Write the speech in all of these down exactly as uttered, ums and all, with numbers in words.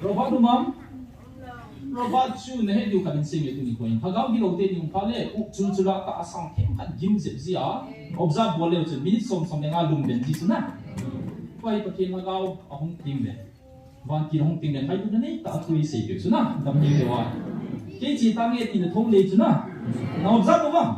Robot um am? Robot chu nahet diu khat in seiying e tuni kho in. Lhagao gilou te ding pha le, u chu chu la ta asang themkhat gim jep jia. Observe bol leu chun minute som som le nga lum den ji chu na. Pai Pathen Lhagao ahung ting le. Van ki hung ting le, khai tu na nei ta thu isei keu chu na. Dam ni le wa. Kei chi ta nge ti na thong le chu na. Na observe bol am?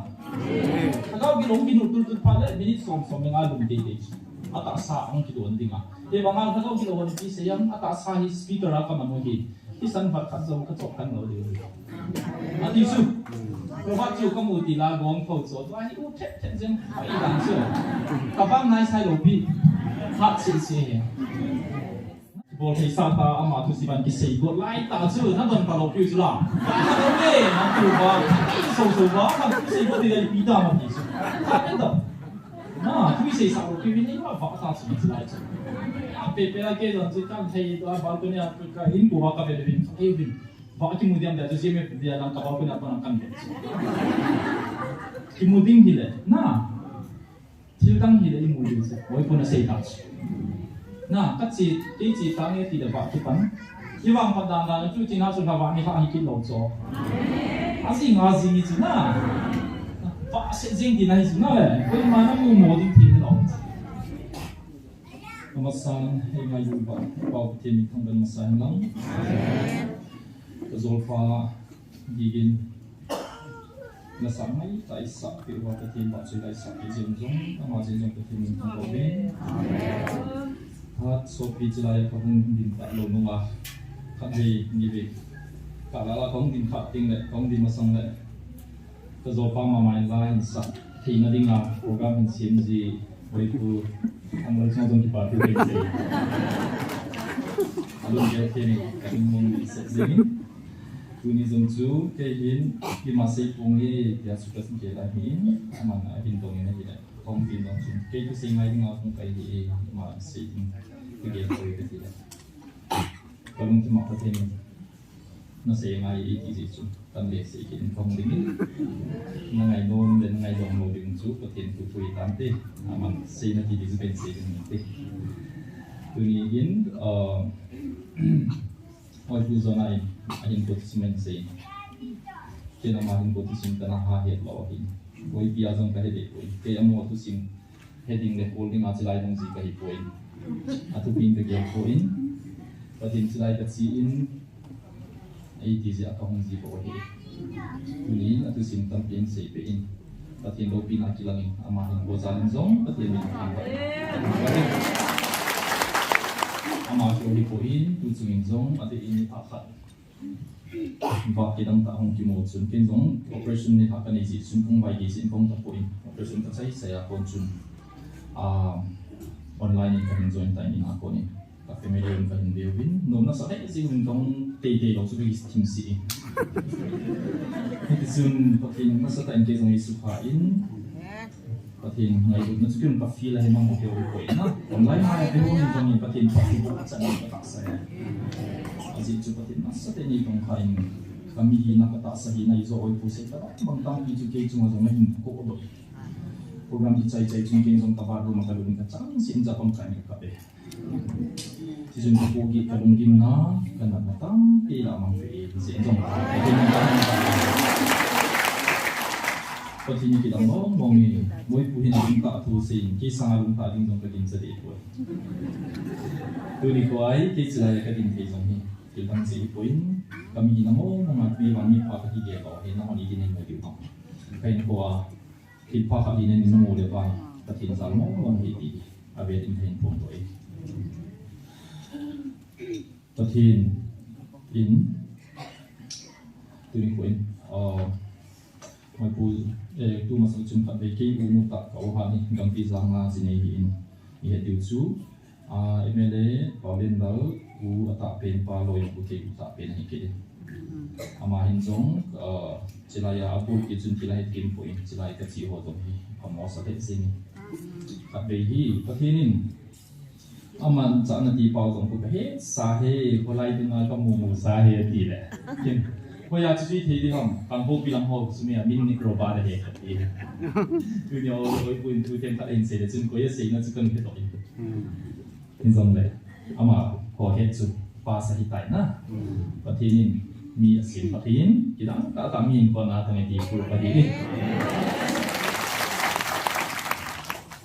Lhagao gilou ginu tul tul pha le, minute som som le nga lum dei dei chu. Atahsa ahung kidon ding a. Hibanga Lhagao gilou hon ti seiyang, atahsa hi speaker a ka manu hi. Hisan vat khat jong ka chop khan lou diu. Ati chu. Robot chu ka mu ti la gong tho chu. Tua hi u thet thet jeng. Pai dan chu. Ka bang nai sai lou pi. Hat sin si he. Bol thei sa ta ama thu siban kisei bol lai ta chu. Na don ta lou pi chu la. Ka ha lou le, na tu ba. Ei so so ba. Na tu sei bol ti le pi ta ma ti chu. Ka pen ta. Na, thu isei sa lou kei vin, nei va va ta chu, chu lai chu. A pe pe la kei jong chu kan thei to, a balcony a ka in ko va ka ve vin, ka thei vin. Va kimu diam da chu, C M F dia lang ka balcony a pa nang kan ve chu. Kimu ding hi le, na. Thil dang hi le imu ding chu, oi ko na sei ta chu. Na, ka chi, kei chi ta nge ti le va kipan. Kivang pat dan dan chu, chi na chu na va ni ha hi kit lou chu. A jing a jing ni chu na. Pha se jing ti na hi chu na le. Koima na mu mo ding ti lo. Amasan, hei ngai yu ba, ba ti mi thang ban masa hin lang. Ka jol pha, digin. Na sa ngai ta i sa pi wa Pathen ba chu ta i sa pi jing jong, ama jing jong Pathen min thang lo ve. Hat so pi chi lai ka hung din ta lo nunga. Khat ve ni ve. Ka la la ka hung din khat ting le, ka hung din masang le. Ka jo pa ma mai la in sa. Thei na ding a program in sim ji. Oi pu. Ang lo chong chong ki pa tu ke se. Alun ke ke ni ka hung mong ni se se ni. Tuni jong chu kei hin, keima sei pong e, tia chu ka sim kei lai hin, aman a hin dong in ahi le. Kong tin dong chun, kei thusei ngai ding a kong kai hi e, ama sei ding, ka gel koi ka ti le. Ka lungthim a Pathen in, na sei ngai e ti jeh chun, kan le sei kit in kong ding in. Na ngai nom le na ngai dong lo ding chu, Pathen thu pui tan te, aman sei na ti ding chu ken sei ding te. Tuni hin, ah, Oi, pu Jona in, ahin ko thusim in sei. Ken ama hin ko thusim kana ha het lou ahin. Oi, pi a jong ka he deh poi. Kei amo thusim he ding le kol ding a chilai nung ji ka hi poi. A thu pin ka gel poi. Pathen chilai ka chi in. Ei ti jeh a ka hung ji poi. Tuni in a thusim tampi in sei pe in. Pathen loupina kilang in, ama hin ko jalin jong, Pathen min thang. Ama chu hi poi, tu chungin jong, adeh in ni pha khat. Va kidang ta hung kimu chun, ken jong operation ni ha ka nei ji chun, kong vai ji chun, kong ta poi, operation ka chai chai a kon chun. Ah, online in ka hin join ta in a kon in. Ka family um ka hin veu vin, nom nasa lheh jing vin ka hung tei tei lou chu ka thim si. Hiti chun Pathen nasa tah in kei jong i sukha in, Pathen ngailutna chu ken ka feel ahi mang mo keu koi na. Online ma veu vin ka ni Pathen pa chu ka chan ka sa. Ajeh chu Pathen nasa tah in ei tong kha in, ka mihina ka tahsa hina i jo oi pu sei ka bang tang pi chu kei chunga jong na hin ko do. Program i chai chai chun kei jong ka bathroom a ka lut in ka chang si in ja pang ka ni ka be. Tichun ka pohgih ka lunggimna, ka natna tampi la mang ve e, ti jeh in jong. Pathen in kidang mong mong e, Moipu hin lungtah thu seiyin, kei sanga lungtah ding jong ka gingcha deh poi. Tuni kho a hi, kei chilai a ka ding thei jong hi, kidang jeh hi poi in, ka mihina mong mong a, mi vang mi pha ka hi gel lou, hi nahon i din nei mu diu ham. Ka hinkho a, Thilpha khat hi nei na mu le vang, Pathen jal mong mong hi ti, a ve ding ka hin phong doh e. Pathen in, tuni kho in, ah, Moipu, eh, tu masang chun khat vei kei u mu tah ka u Hatni, Gangpi Janga ji nei hi in, i het diu chu, Ah, M L A, Paulin Lal, u atah pen pa loi u kei u tah pen hi kei. Ama hin jong, ah, chilai a abul ki chun chilai hi kim poi, chilai ka chi ho jong hi, phamo sa lheh jing. Khat vei hi, Pathen in, aman chahna ti pau jong khu ka he sa he, kholai dinga ka mu mu sa he ti le. Kin, hoiya chu thei di ham, kang ho pi lam ho, sumia min ni kro ba de he ka ti. Tuni o, oi pu in thu them khat in sei le chun koi a sei na chu kan he to in. Hijongle, ama kho het chu, Pass ahi tai na. Pathen in mi asem Pathen, kidang tah tah mi in kon a tang e ti pu Pathen in.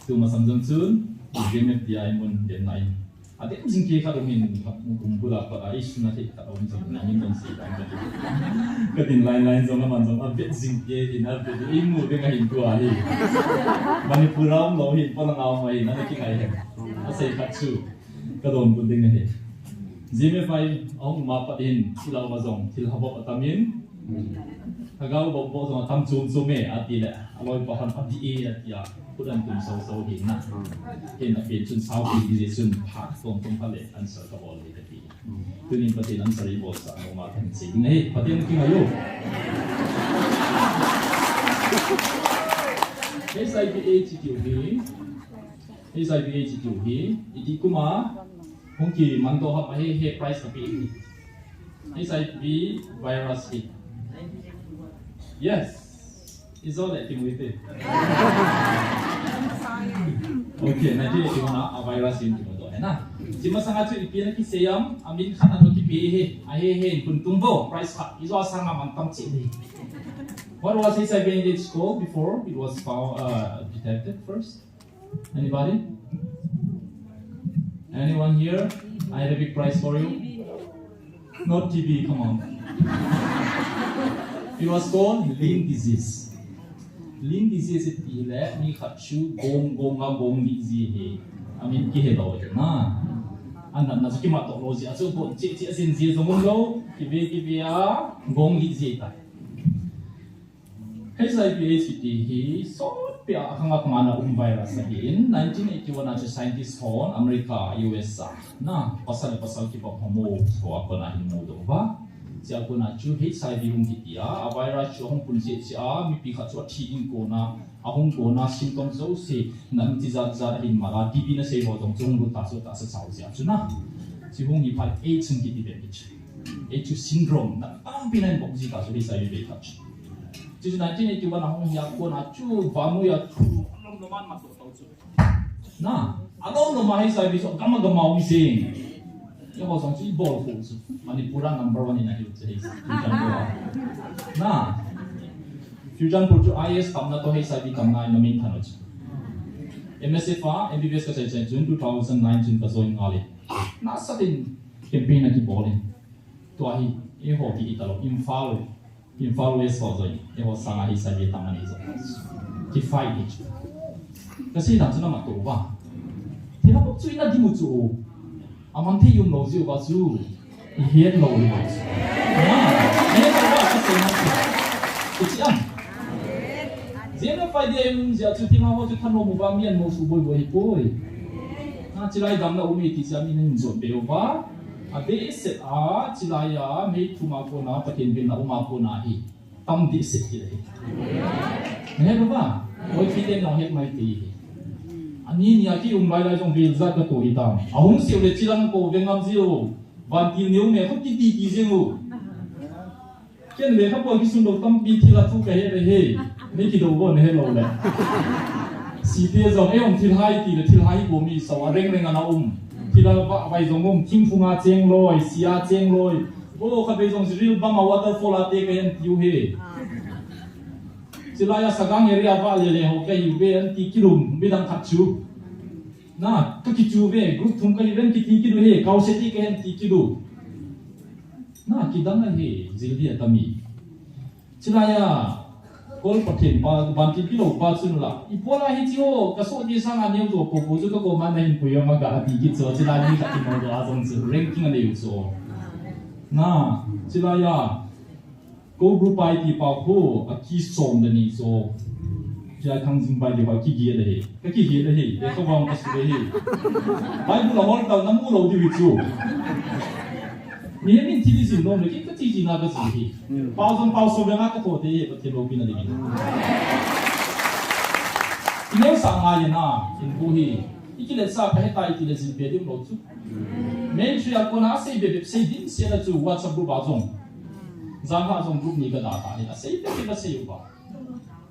Tuma sam jong chun, G M F D I mun den na in. Adem jing kei khat um in, um bula pat a, ish, na thei khat um jing na min dong si dang ka ti. Ka tin line line jong aman jong, avet jing kei in, avet, imu ding ahin tua hi. Manipur a um lou hi, pa lang a um ahi, na na kingai hen. Asei khat chu. Ka donbut ding ahi. G M F I ahung um a pat hin, i lau ma jong, thil ha bop atam in. Lhagao bop bop jong atam chom chom e, ati le, aloi pa hon ati e, ati a, khut an tum so so hi na. Hin apen chun sao pi di chun, pha tom tom pha le, answer ka bol le ka ti. Tunin Pathen answer i bol sa, no ma kan sei ding ahi, Pathen kingai o. H I V AIDS ti u hi, H I V AIDS ti u hi, iti kum a, hung kiman doh ham ahi, he prize ape hi. H I V virus hi. Yes. Ijo le ti mu ite. Okay, nineteen eighty-one a, a virus in kimu doh ahi na. Chi masang a chu ipi ana kisei ham, amin khat ana kipe hi, ahe he in kun tung vo, prize khat, ijo asang a man tam cheh ni. What was H I V AIDS called before it was found, uh, detected first? Anybody? Anyone here? I have a big prize for you. Not T B, come on. It was called Lyme disease. Lyme disease iti le, mi khat chu gong, gong a gong lih ji hi. Amin kihe lou ahi na. Anatna chu kimat doh lou ji, achu bon cheh cheh jin ji jong um lou. Kive, kive a gong lih ji tai. H I V AIDS ti hi sotpi a khang a khang a ana um virus ahin, nineteen eighty-one a chu scientist hon America, U S a na, pasal le pasal kibang ho mu, ho a kona hin mu doh uva. Chua kona chu H I V hung kiti a, a virus chu ahung pun cheh cheh a, mipi khat chu athi ding kona, ahung kona symptom jouse, nang ti jat jat ahin mal a, T B nasei ho jong chu hung lut ta chu tahsa chau jia chu na. Chu hung hi phat AIDS hung kiti pen hi chu. Ei chu syndrome, na tampi na inbol ji ta chu H I V ve ta chu. Chu chu nineteen eighty-one a hung hi a kona chu vannoi a chu lom lom a mat to to chu. Na, alom lom a H I V chu gam a gam a um jing. Eiho jong chu ibol khu chu. Manipur a number one in ahi u chu H I V. Na, Churachandpur chu I A S tamna toh H I V tamna in amin than u chu. M S F a M B B S kasei chun two thousand nine chun ka join ngal in. Nasat in campaign akibol in. Tua hi, eiho kiti talou, Imphal, Imphal West ho jong, eiho sanga H I V tamna nei jong. Kifight hi chu. Kasei dan chu na mat to uva. Thilha bou chu ina dim u chu. Aman thei um lou jiu va chu. I het lou lou chu. Na, het lou va kasei na chu. Kichi am. G M F I D M jia chu thilha ho chu thanom uva mi an mo su boi boi hi poi. Na, chilai damna um e ti jia mi nin jot be uva. Abehseh a, chilai a, mei thum a kona, Pathen vilna um a kona hi. Tam behseh ti hi. Nahet uva? Oi, Pathen nong het mai ti hi. Ani nia kium lai lai jong vil jat katoh hitam. Ahung seiu le chilang ko ve ngam jiu. Vantil neo me kho kiti ti jeng u. Ken lekhabu a kisun lou tampi thilha thu kahe le he. Nei kidou bou nahe lou le. Site jong eiho thilha iti le thilha hi bou mi sao a reng reng ana um. Thilha va vai jong um, thingphung a cheng loi, sia cheng loi. Bou khatvei jong jiril bang a waterfall a te kahen tiu he. Chilai a Sagang area va le le ho kahi ve anti kilum, midang khat chu. Na, kakichu ve, group thum kahi ven kiti kidu he, kau se ti kahen ti kidu. Na, kidang ahi, jil dia tami. Chilai a, kol Pathen pa, vantil kilou pa chun la. Ibola hi chi ho, kaso di sanga neo to po po chu ka ko man na hin puyo ma ka ati ki cho, chilai ni ka ti mo do a jong chu, ranking a neo cho. Na, chilai a, Ko group a iti pa khu, aki som le ni so. Kia thang jing pai di pa kigel le he. Ka kigel le he. Lekhabu a kasu le he. Bible a hol tau na mu lou diu chu. Mi he min thi di jin nom le ki ka thi jin na ka si he. Pau jong pau so le na ka tho te he Pathen loupina ding. I neo sa ngai na, in bu hi. I kilet sa ka he tai ti le jin pe ding lou chu. Main three a kona sei be be sei din se la chu WhatsApp group a jong. Jang ha jong group ni ka da ta hi, asei te ka sei uva.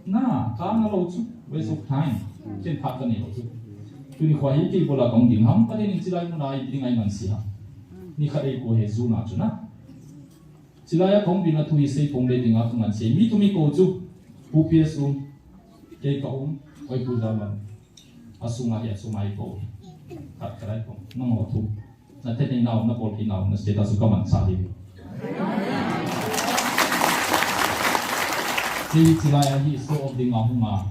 Na, ka na lou chu, waste of time. Ken phat ka nei lou chu. Tuni kho hi kei bola kong ding ham, Pathen in chilai mun a i ding ai man si ham. Nikhat eikou he juna chu na. Chulai a kaumpi na thu hi sei pong le dinga kaman sei. Mi thum eikou chu. Pu P S um. Kei ka um. Oi Pu Jaman. Asunga hi asunga eikou. Khat khat eikou. Nangho thu. Na thei nau, na bol nau, na status chu kaman sa ding. Kei chulai a hi show off dinga hung a.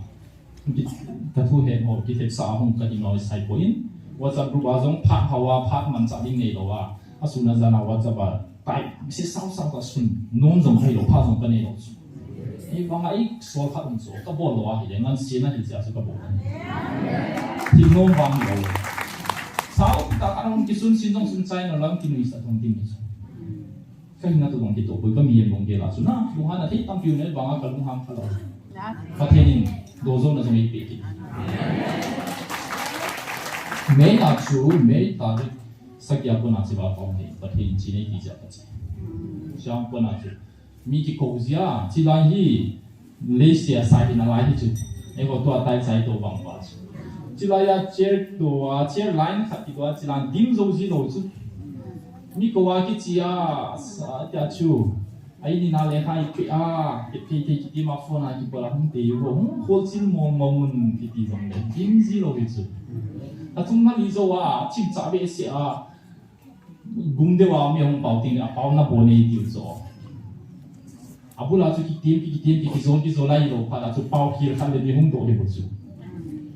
Ka thu he mo, kithepsa a hung ka ding noi sai poi. WhatsApp group a jong phat hawa, phat manchah ding neilou a. Asun a jan a WhatsApp a type, message sao sao ka sun. Nom jong kaheilou, phat jong kaneilou chu. Ei, bang a ei, sol khat um chu. Kabol lou a hile, ngansena hile, chu kabol. Thil nom vang hilou. Sao, ta ka hung kisun sin jong sun chai na lam kinui sa thong ding chu. Ka hina tu dong kitoh poi, ka mihem dong gel a chu na, lunghan a thei tampi um e, bang a ka lunghang kha lou. Pathen in, dozo na jong eipeh kit. May a chu, May tarik sagi a kona chu va pao ni, Pathen in chi nei ti jeh a ka chi. Siang kona chu, mi kikou jia, chulai hi, Leiset a sa hi nalai hi chu. Eiho tua tai chai to bang pa chu. Chulai a chair to a, chair line khat kito a, chulai ding jou ji lou chu. Mi kou a kichi a, sa tia chu. Ai ni na le hai pe a, ke pe ke kiti ma phone a ki bola hung te ho, hung khol chil mong mong un kiti jong le. Ding ji lou hi chu. A thum na li jou a, chim cha be se a. Gum deu a mi hung pao ting le, a pao na bol nei tiu chu. A bul a chu kitim, ki kitim, ki kizon, kizon lai lou phat a chu pao khel khat le mi hung doh le bol chu.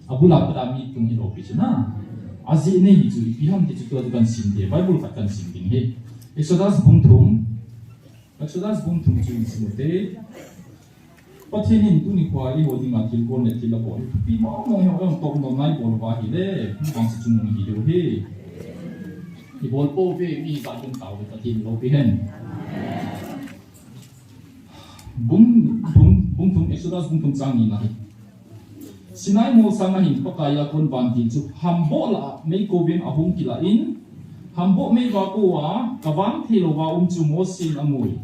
A bul a pat a mi tung hilou pi chu na. A jeh nei hi chu, ipi ham ti chu tua chu kan sim te, Bible khat kan sim ding hi. Exodus bung thum. Exodus bung thum chu i sim u te. Pathen in tuni khoa eiho dinga thil bol le thil abol hi thupi mong mong hi, eiho toh nom nai bol uva ahile, hung vang sa chungnung hi diu hi. I bol pou ve, mi hijat ding tauve, Pathen in loupi hen. Bung, bung, bung thum, Exodus bung thum chang ni na hi. Sinai molsang a hin Pakai a kon vantil chu hamboh lah a meikouvin ahung kilah in, hamboh meiva kouva kavang thei louva um chu Mose in amui.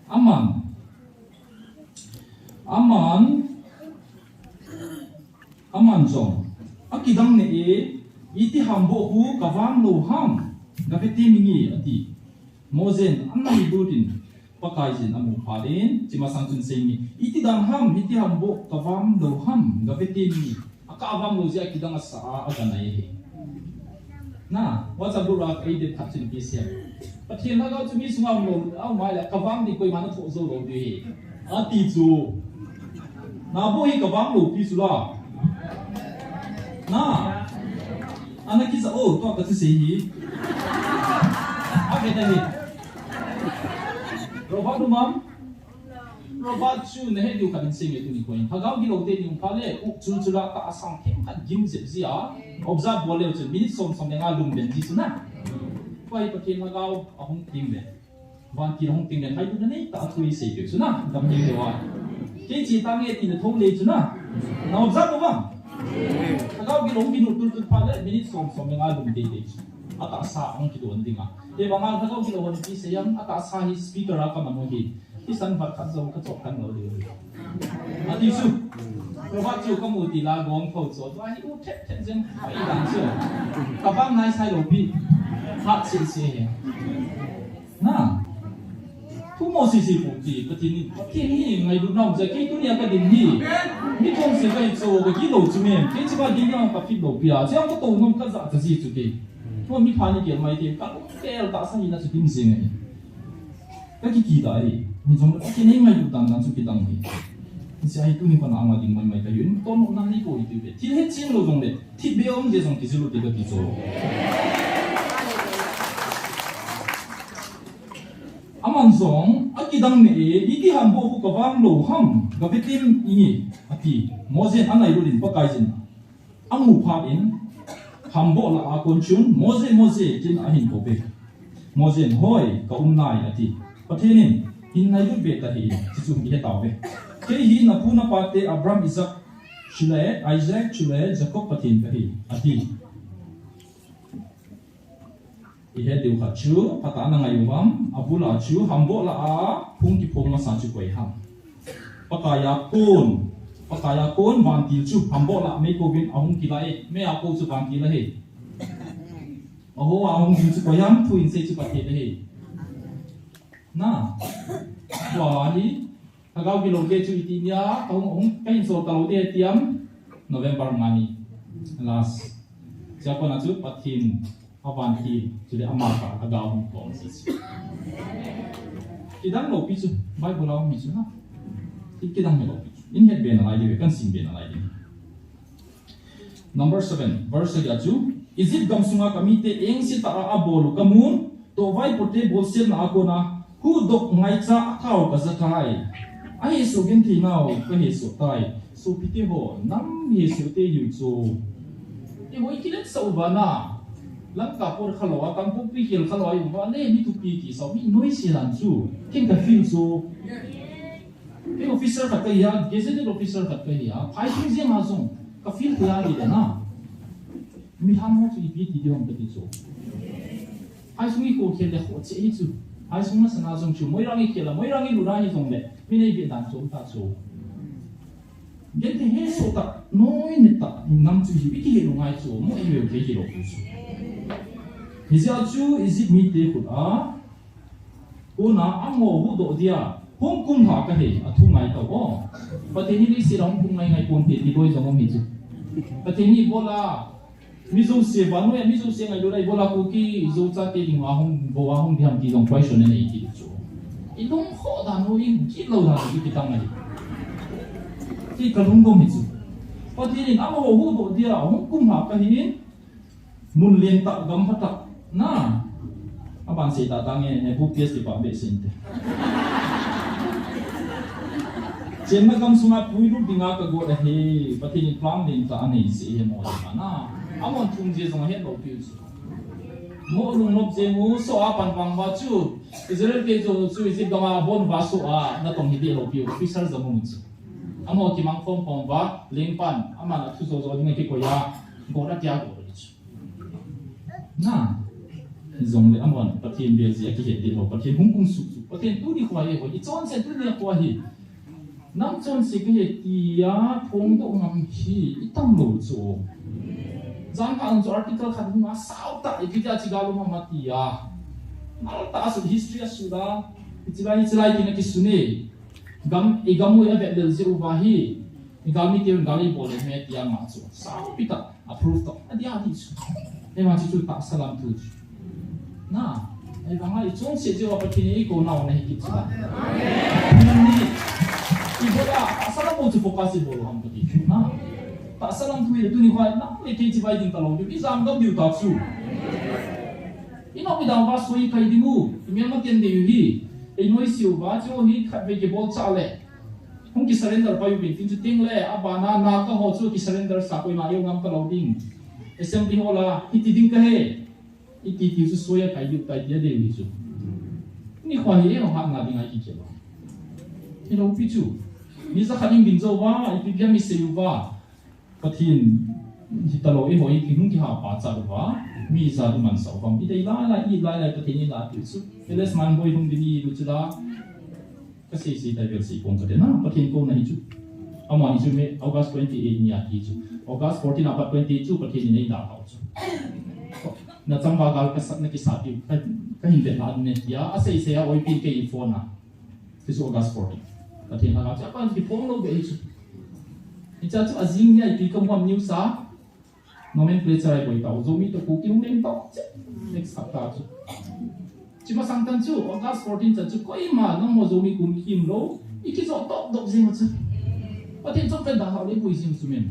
Aman, aman, aman jong, akidang neh e, iti hamboh hu kavang lou ham, gave temi nge, ati. Mose in anailut in, Pakaiyin amu phat in, hiche masang chun asei nge, iti dan ham, iti hamboh kavang lou ham, gave temi nge. Akah vang lou jeh a kidang asa a, aga nai hi. Na, WhatsApp group a ka update khat chu ipi asei em. Pathen Lhagao chu mi sunga um lou, aum ahile, kavang ding koiman athoh jou lou ding hi. Ati chu. Naboh hi kavang lou pi chu la. Na. Ana kija o, tua kathusei hi. Ave ta hi. Robot um am? Robot chu nahet diu khat in sei nge tuni khoa. Lhagao gilou teni um phat le, u chul chul a tahsa themkhat gim jep ji a. Observe bol leu chun minute som som le nga lum den ji chu na. Tua hi Pathen Lhagao ahung ting le. Vantil ahung ting le, ngailutna neitah a thu isei peh chu na. Dam ding lou a. Kei che tang e ti na thou le chu na. Na observe u vang. Lhagao gilou gilut tul tul phat le, minute som som le nga lum dei dei chu. Atahsa ahung kidon ding a. Kei banga Lhagao gilou hon ipi asei em, atahsa hi speaker a kaman u hi. Hisan vat khat jong kachop kan lou diu. Ati chu. Robot chu kamu ti la gong tho chu. Tua hi u thet thet jeng. Pai dan chu. Kavang nai sai lou pi. Hat se se he. Na. Thu mo se se pu ti. Pathen in. Pathen hi ngailut nau jeh kei tunia kadin hi. Mi thong se kai chu kagilou chu men. Kei chu kadin nau kafit lou pi a. Chu katou nom kaja kaji chu kei. Tua mi pha ni gel mai te. Ka tel tahsa hina chu dim jeng ahi. Ka kikit a hi, mi jong le, okay, nei ngailut dan dan chu kidang hi. Hiche a hi tuni kona ama ding mai mai ka hi, in ton nom nan nei ko hi ti ve. Thil het ching lou jong le, thil be um je jong kijil u te ka ti chu. Aman jong, akidang neh e, iti hamboh hu kavang lou ham, gave temi nge, ati. Mose in anailut in Pakaiyin. Amu phat in, hamboh lah a kon chun, Mose, Mose, tin ahin kou ve. Mose in, hoi, ka um nai, ati. Pathen in, hin ngailut ve tahih in, chuchu ihet tauve. Kei hi napu napa te Abraham, Isaac, chule, Isaac, chule, Jacob Pathen kahi, ati. Ihet diu khat chu, phatah a na ngai u vang, abul a chu, hamboh lah a, phung kiphong masa chu koi ham. Pakai a kon, Pakai a kon vantil chu, hamboh lah a meikouvin ahung kilah e, mei a kou chu vantil ahi. Aho a hung ding chu koi ham, thu in sei chu Pathen ahi. Na. Tua hi, lhagao gilou te chu iti nia, ka hung, hung, ka hin sol talou te tiam, November nga ni. Last. Chua kona chu Pathen, avantil, chule ama ka, lhagao hung tong si. Kidang lou pi chu, Bible a um hi chu na. Ki, kidang lou pi chu. In het be nalai diu, kan sim be nalai diu. Number seven, verse sagi a chu, Egypt gam sunga kamite engse tah a abol u kamun, toh vaipote bolselna a kona, huhdoh ngaicha a thao kaja tai. Ahesoh genthei nau kahesoh tai. Sopite ho, nang hesoh te hiu chu. Eiho i kiletsah uva na. Lamka port khalou a, Kangpokpi khel khalou a, i uva le mi thupi kisa, mi noise dan chu. Ken ka feel chu. Kei officer khat kahi a, gazetted officer khat kahi a, phaisung jeng a jong, ka feel thei a di le na. Mi ham ho chu ipi ti di ham kati chu. Phaisung i kho khel le kho che hi chu. Phaisung masang a jong chu, Moirang i khel a, Moirang i lut a hi jong le, mi nei be dan chu, um ta chu. Genthei hesoh tah, noi neh tah, nam chu hi, i kihe lou ngai chu, mo i veu kei kilou chu. Hijeh a chu, Egypt mite khut a, Kona amaho huhdoh dia, hung kumlha kahi, athu ngai tau o. Pathen hi leiset a hung kum ngai ngai ponte ti boi jong um hi chu. Pathen hi ibola, mi jouse vannoi a, mi jouse ngailut a ibola Kuki, Zo chate dinga hung, bou a hung ding ham ti jong question anei ti chu. I lungkhoh dan u, i gitlou dan u, i kitang ahi. Ti ka lungdong hi chu. Pathen in amaho huhdoh dia, hung kumlha kahi, Mun lentah gam phatah. Na. Aban sei tah tah nge, nge, bu P S T pa be sin te. Chenna gam sunga puilut dinga kagot ahi, Pathen in plan lentah anei seh hi mo dinga na. Amahon thum jeh jong ahet lou piu chu. Mo lungnop jeng u, soh a pan vang uva chu. Israel te chu, chu Egypt gam a bon uva soh a, natong hi deh lou piu, officer jong um chu. Amaho kimang khom khom uva, lengpan, aman athu jo jo dinga kikoi a, got atia got ahi chu. Na, jongle amahon Pathen bel jeh a kihet deh lou, Pathen hung kum suh suh, Pathen tuni khoa hi, i chonse tuni khoa hi. Nang chonse kahi tia phongdoh ngam hi, i tam lou chu. Jan khat chu article khat hung a sao tah, i kitia chi gal um ham atia. Nal tah a sut history a sut a, hichi lai, hichi lai tina kisun e. Gam, i gam u i avet lel jeh uva hi. I gal mite un gal eibol le me tia ama chu. Sao pi tah, approve tah. Adia hi chu. Eima chu chu tahsa lam thu chu. Na, ahivanga i chonset jeh uva Pathen in eikouna u ahi kit chu. Amen. Ni, ibola, tahsa lam u chu focus ibol u ham kati chu. Na, tahsa lam thu hi tuni khoa, nang le kei chibai ding talou diu, i jam gam diu ta chu. I nop i dam uva soi kai ding u, i melma ten ding u hi. Ei noise uva chu hi khatvei kibol cha le. Hung ki surrender pai uvin tin chu ting le, abana na ka ho chu ki surrender sa koima leu ngam talou ding. Assembly hall a, hiti ding kahi. Iti ti chu soi a kai diu tai tia ding hi chu. Ni khoa hi eiho hatna dinga i kikhel u. Hilou pi chu. Mi jakhat in gin jou uva, ipi bia mi sei uva. Pathen, hitalou eiho hi kihung kiha pachat uva, mi jat i mansa uva, i dei lai lai, i lai lai Pathen i la tiu chu. L S Mangboi hung ding i lu chu la. Ka sei sei tai vel sei pong kate na, Pathen kouna hi chu. Ama hi chu me August twenty-eight ni a ti chu. August fourteen apat twenty-eight chu Pathen in ei la pau chu. Na changva gal ka sat na kisa tiu, ka, ka hin vet la ne tia, asei sei a oipi kei phone a. Ti chu August fourteen. Pathen lhagao chu, apan kiphong lou be hi chu. Hicha chu ajing ni a ipi kamu ham news a. Nomenclature a iboi tau. Zomi toh Kuki hung leng tau. Che. Next hapta chu. Chi masang tan chu, August fourteen chan chu, koima nangho Zomi kum kim lou. I kijot dop dop jing u chu. Pathen chom pen da hao le boi jing chu men.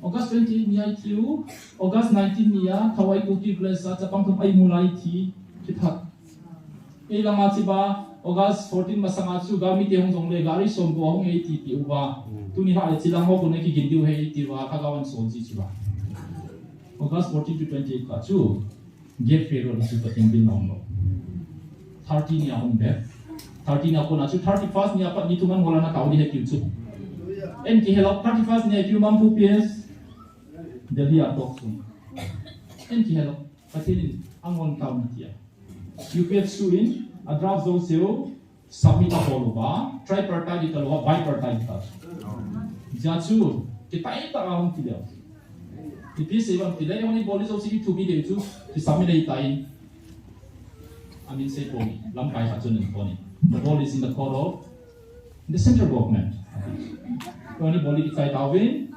August twenty-eight ni a i tiu. August nineteen ni a, Thawai Kuki Village a, chapang thum a imu lai thi. Kithat. Ei langa chiba, August fourteen masanga chu galmite hung jong le gari som ko hung ei ti ti uva. Hmm. Tuni ha le chilang ho ko na kigin diu hei ti uva, ka gawan som chi chiba. August fourteen to twenty-eight ka chu, gap period chu Pathen bin na um lou. Thirty ni a hung be. Thirty ni a kona chu thirty-first ni a pat ni thum an hola na tau di he tiu chu. En kihelou, thirty-first ni a tiu Mangphu P S. Delhi a talk sung. En kihelou, Pathen in angol tau na tia. U P F C U in a draft jouse u submit abol uva, tripartite talou a, bipartite ta. Hijeh chun, kitai tah a hung ti leu. Ipi sei vang tile, eihon ibol jouse ithupi diu chu, kisam inei tan. Amin sei pon, lamkai khat chun ahin pon. The ball is in the court of the central government. Eihon ibol kichai tauvin,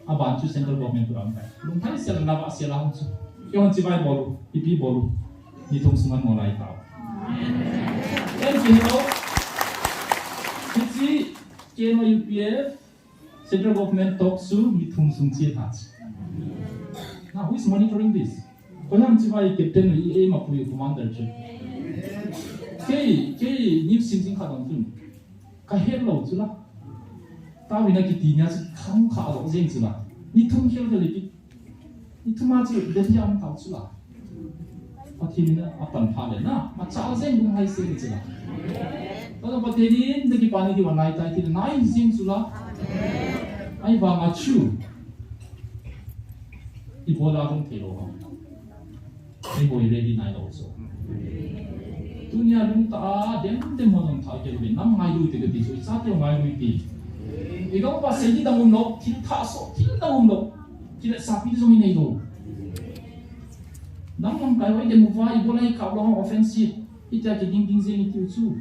aban chu central government chu lamkai. Lungthim sel na ba sel a hung chu. Eihon chibai bol u, ipi bol u. Ni thum sung a ngol lai tau. Thank you. Hiche, K N O U P F, Central Government talk chu ni thum sung che tha chu. Now, who is monitoring this? Koi ham chibai captain u, i aim a pui commander chu. Kei, kei, news sim jing khat dong chun. Ka het lou chu la. Taovin akiti nia chu khang kha lou jeng chu la. Ni thum khel khel i pi. Ni thum a chu Delhi a um tau chu la. Pathen in apan pha le na, machal jeng lunghai se ni chu la. Tua Pathen in na kipa ni diu anai tai ti le nai jeng chu la. Ahivang a chu. Ibola hung thei lou ham. Eiho i ready nai lou chu. Tunia lungtah a dem dem ho jong tha kei lou ve, nam ngai lui te kati chu, ichate ngai lui te. Igam uva sei ding dang um lou, thil thah so, thil dang um lou. Kile sapi jong inei lou. Nam lamkai ho i dem uva, ibola i kap lou ham offensive. Itia kiding ding jeng i tiu chu.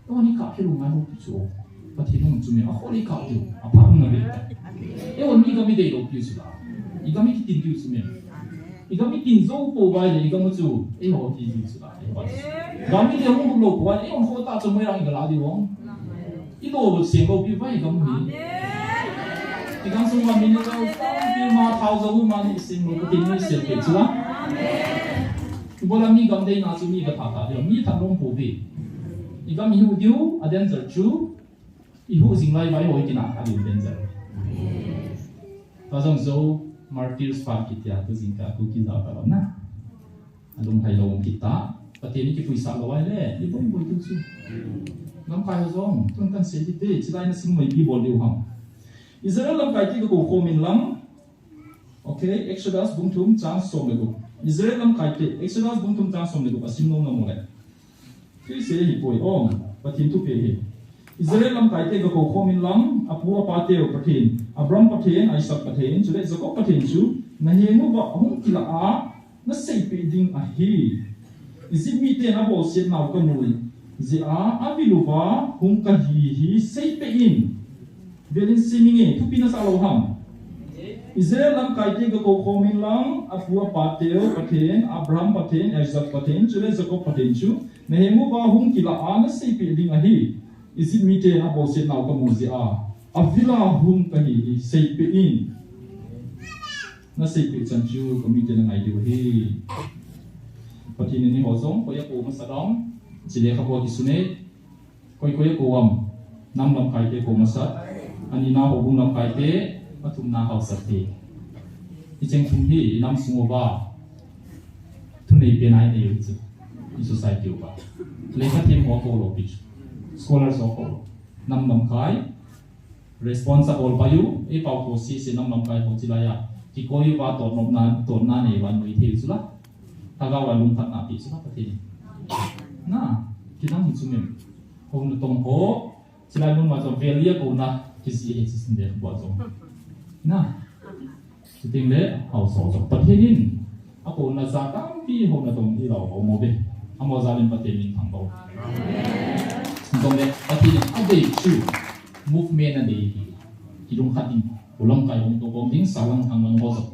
Eihon i kap kei lou ngai lou pi chu. Pathen in chu mi a khol i kap diu. Apha um na ve. Eihon mi gam i dei lou pi chu la. I gam i kitin diu chu mi. I gam i tin jou pou vai le i gam u chu. Eiho ti diu chu la. Eiho ti. Gam i dei hung lou pou vai le eihon kho ta chu Moirang i ga la diu hung. I lou lou seng lou pi vai i gam hi. I gam sung va mi ni lou pi ma thao jou ma ni seng lou Pathen in sel pe chu la. Ibola mi gam deina chu mi ga pha ta diu, mi that lom pou ve. I gam i hu diu, a danger chu, i hu jing lai vai hoi kina a diu danger. Ka jong jo, martyrs pa kitia, tu jing ka ku ki ja ka lom na. A lunghai lou kita, Pathen in kipuisah lou vai le, i boi boi tu chu. Lamkai ho jong, tun kan sei ti te, chilai na sing mai pi bol diu ham. Israel lamkai te ka kou khom in lang, Okay, Exodus bung thum chang som le gup. Israel lamkai te, Exodus bung thum chang som le gup, asim nom nom le. Kei sei hi poi ong, Pathen thu pe hi. Israel lamkai te ka kou khom in lang, apu apa teu Pathen, Abraham Pathen, Isaac Pathen, chule Jacob Pathen chu, na heng uva hung kila a, na seipeh ding ahi. Egypt miten abolset nau ka mu jeh a, avil uva hung kahi hi seipeh in. Velin sim inge, thupi nasah lou ham. Israel lamkai te ka kou khom in lang, apu apa teu Pathen, Abraham Pathen, Isaac Pathen, chule Jacob Pathen chu, na heng uva hung kila a na seipeh ding ahi. Egypt miten abolset nau ka mu jeh a, avil a hung kahi hi seipeh in. Na seipeh chan chu ka miten na ngai diu ahi. Pathen in eiho jong, koi a kou masa dong, chule ka kou kisun e, koi koi a kou am, nam lamkai te kou masa, anina houbung lamkai te, athumna haosa te. Hicheng thum hi, i nam sung uva, thunei pen a inei u chu, i society uva. Lekha them ho kou lou pi chu, scholars ho kou lou. Nam lamkai, Responsible pa u, ei pao ko si si nam lamkai ho chilai a. Kikoi uva totnopna, totna nei uva nui thei chu la. Lhagao a lungthatna pe chu la Pathen in. Na, kidang hi chu mem. Houna tong ho, chilai mun ma chu vel lia kouna, kisi he chi sin de bo chu. Na. Chuteng le, haosa jong Pathen in, akouna jat tampi houna tong hi lou ho mo be. Amaho jal in Pathen min thangvah. Chuteng le, Pathen in adei chu, movement adei hi. Kilungkhat ding, u lamkai hung tokom ding, sa lang thang lang ho jong.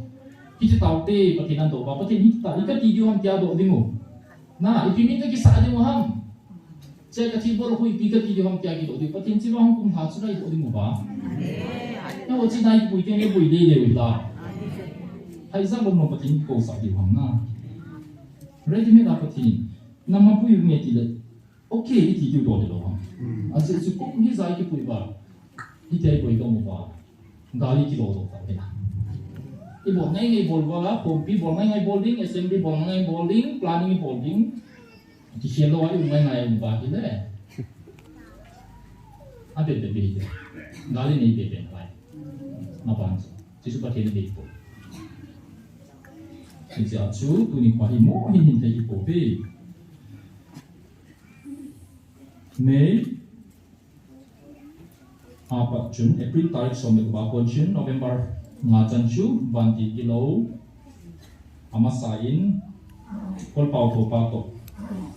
Hiche taote, Pathen in adoh uva, Pathen in hita, i kati diu ham tia doh ding u. Na, ipi min kakisah diu ham. Che kathi bol khu ipi kati diu ham tia kidoh diu. Pathen chiva hung kum tha chu lai doh ding uva. Amen. Eiho chi nai pui te nge pui le le u ta. Amen. Hai jang lom lom Pathen kikou sah diu ham na. Ready made a Pathen. Nama pui nge ti le. Okay, iti diu doh le lou ham. Hmm. Ajeh chu kum hi jai kipui uva. Hiti a ipui dong uva. Gari kilo doh ta pena. Ibol ngai ngai bol uva la, khompi bol ngai ngai bol ding, assembly bol ngai ngai bol ding, planning bol ding. Kikhel lou a i um ngai ngai um ba hile. A be be be hile. Gari nei be be ngai. Maban chu. Jesu Pathen nei po. Hiche a chu tuni pa hi mo hin hin thei hi po be. May Apat chun April tarik som le gup a kon chun November Nga chan chu vantil kilou. Amasa in, Kol Pau Thopa toh,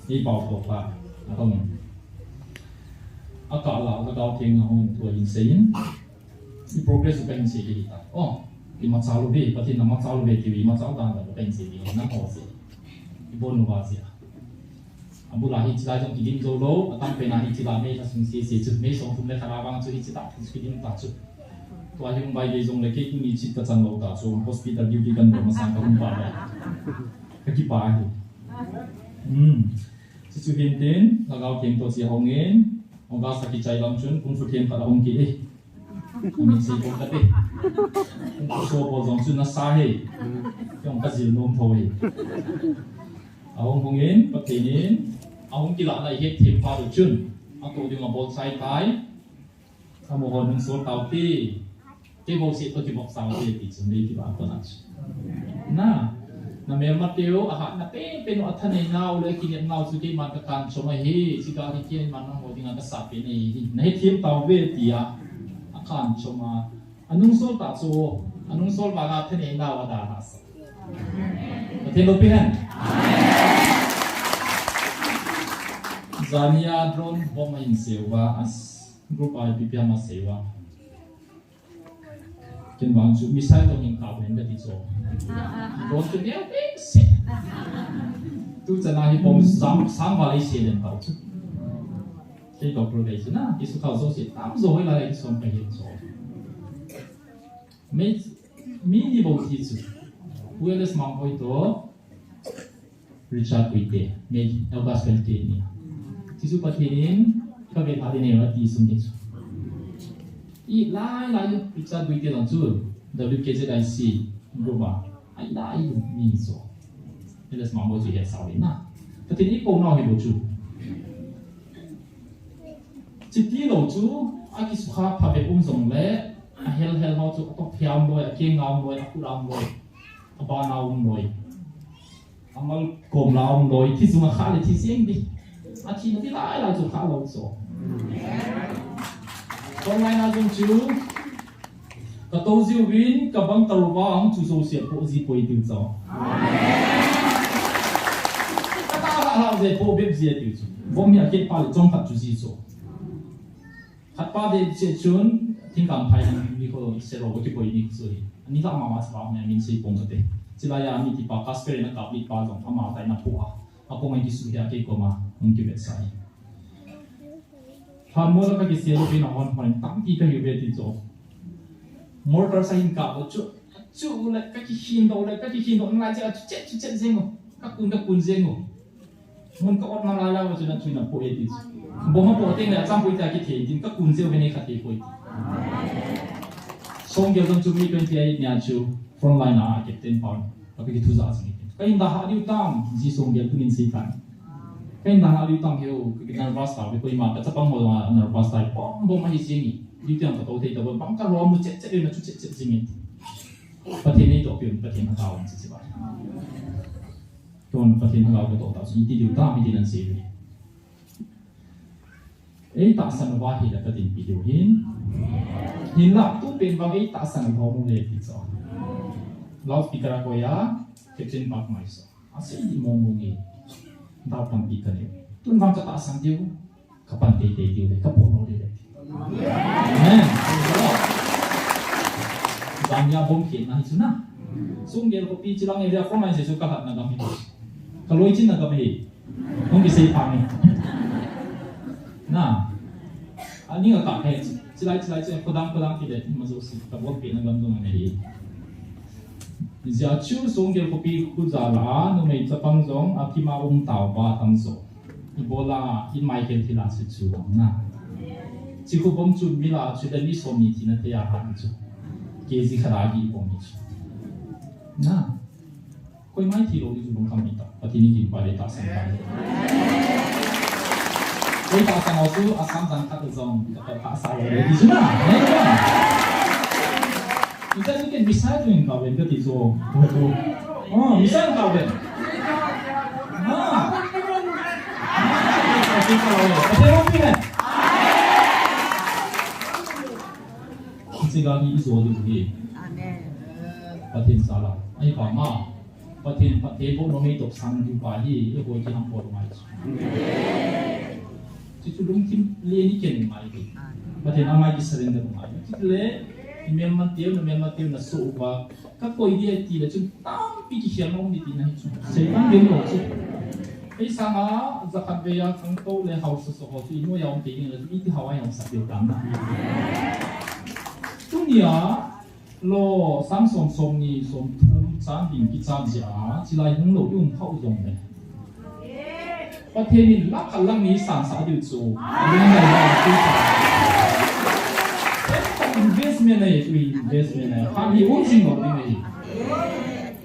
Ei Pau Thopa, atong in. Akah la, Lhagao Theng a hung thu ahin sei in, i progress u kahin sei ding ahitai. Oh, imacha lou ve, Pathen in amacha lou ve, ti imacha dan dan kahin sei ding ahi, nangho seh. Ibon uva seh. Abul a hiche lai jong kidim jou lou, atam pen a hiche lai mei lha sung sese chu, mei som thum le khat a vang chu hiche tah chu kidim ta chu. Tua hi hung bai gei jong le kei tuni chit kachan lou ta chu, hospital duty kan bol masang kahung pai le. Kakipah e. Hmm. Chuchu hin tin, Lhagao Theng toh chu ahung in, August a kichai lam chun, Kung Fu Theng khat ahung kit e. Amin sei pon kate. Kung Fu Show bol jong chu nasa e. Kei jong kajil nom tho e. Ahung hung in, Pathen in, ahung kilah na ihet them phat u chun, atoh ding abol chai tai. Amaho nungsol taute. Kei bou seh toh kibok taute ti chu, nei kibah kona chu. Na, namelmateu, ahatna penpen u, athaneinau le akinepnau chu keiman kakanchom ahi, chukah hi keiman nangho dinga kasah pen ahi. Nahethem tauve tia, akanchom a. Anungsol tah chu, anungsol vanga thaneinau adalhahsah. Pathen loupina. Jania drone bomb ahin seuva, as group a ipi ipi ham aseuva. Ken vang chu missile toh hin kap len kati chu. Drone chu neo behseh. Tuchan a hi bomb sang, sang val eisei len tau chu. Kei toh pro dei chu na, kisukha jouse tamjo hoilai a kisom kahi chu. Mi, mi ni bou thi chu. Pu L S Mangboi toh Richard Guite, May, August twenty-eight ni. Chuchu Pathen in kavet lhah ding ahi ati sung hi chu. Ilailai Richard Guite jong chu W K Z I C group a, ailai mi chu. L S Mangboi chu hetsah uvin na. Pathen in eipohnau hi bou chu. Chuti lou chu, akisukha phabep um jongle, ahel hel ho chu, atoh phia um loi, akeng a um loi, akhut a um loi, aban a um loi. Amal kom la um loi, thi jong akhah le thi jeng ding. Athina ti lailai chu khah lou chu. Tua laina jong chu, katou jiu vin, kabang talouva, ahung chu jouse apoh ji poi tiu chu. Katah lhah lhah je, poh bep ji tiu chu. Bomb hi akit phat le chomkhat chu ji chu. Khatpa ding cheh chun, thingkam phai ni kho selo kipoi ni chu hi. Ani lhah mama chapa hung amin sei pon kate. Chulai a mi tipa Casper in akap lih pa jong ama tai na pu a. Apong a kisuh hia kei koma hung kivetsah hi. Phan mo la kakisel uvin ahon hon tampi kahiuve ti chu. Mortar sa hin kap u chu. Chu le kakikhin doh le kakikhin doh nalai chu a chu chet chu chet jeng u. Kakun kakun jeng u. Mun ka-ot nalai lai uva chun athuin apoh e ti chu. Bomb apoh teng le achang poi tia kithei tin kakun jeng uve nei khat thei poi ti. Songgel jong chu May twenty-eight nia chu frontline a captain pa. Ka kithu ja jing e. Ka in da ha diu tam, ji Songgel tunin sei tan. Ka in da ha diu tam hiu, ka nervous ta, koima ka chapang ho jong a nervous ta, bom bom ahi jing e. Diu tiang ka to thei ta, bang ka ro mu chet chet le na chu chet chet jing e. Pathen nei toh piun, Pathen a tao an chi chi ba. Tun Pathen a tao ka to ta, iti diu tam, iti nan sei ve. Eitahsan uva hile katinpi diu hin. Hinla, tu pen vang eitahsan uva mu le ti chu. Loudspeaker a koi a, kitchen park mai so. Asei di mong mong e. Dau tampi ka le. Tun vang katahsan diu, kapan teitei diu le, kapoh lou diu le. Amen. Jania bom kit na hi chu na. Songgel khopi chilang area frontline se chu kalhatna gam hi. Kaloi chinna gam hi. Hung kisei pha nge. Na. Ani nga ka he. Chilai, chilai, chilai. Khodang, khodang kile. Ima jouse. Ka bol pehna gam jong ahi. Hijeh chun Songgel khopi khu jal a, numei chapang jong, akima um tauva tam jo. Ibola, in Michael thila chu chu na. Chi khu bom chu mi la chu le mi som ni thina thei a ha chu. K G khat a gi bom ni chu. Na. Koima thi lou ding chu lungkham ni ta. Pathen in kin pa le tahsan ta. Koi tahsan o chu Assam jang khat jong ka tahsan lou ding chu na. Nei ba? Ita chu ken missile chu in kau ven kati chu. Oh, missile kau ven. Ah. Pathen in pi ne. Hiche ga hi i jo diu hi. Amen. Pathen sala. Ahivanga Pathen phattheiboh nom ei toh sang diu pa hi, eihon kiham bol ngai chu. Chuchu lungthim len iken ngai hi. Pathen a ngai kisurrender ngai. Chule, imelmateu, namelmateu nasoh uva, kakoi ding ahi tile chun tampi kikhel nom ding tina hi chu. Seitan ding lou chu. Ei sanga, jakhat vei a khangtou le haosa soh ho chu, inoi a um tei ding le chu, iti hao a hung sah diu tam na. Tunia, Lou, sang som, som ni, som thum chan ding kichan jeh a, chilai hung lou i um khah u jongle, Pathen in lakh khat lakh ni sangsah diu chu. Amen. Investment ahi, investment ahi. Khat hi um jing lou ding ahi.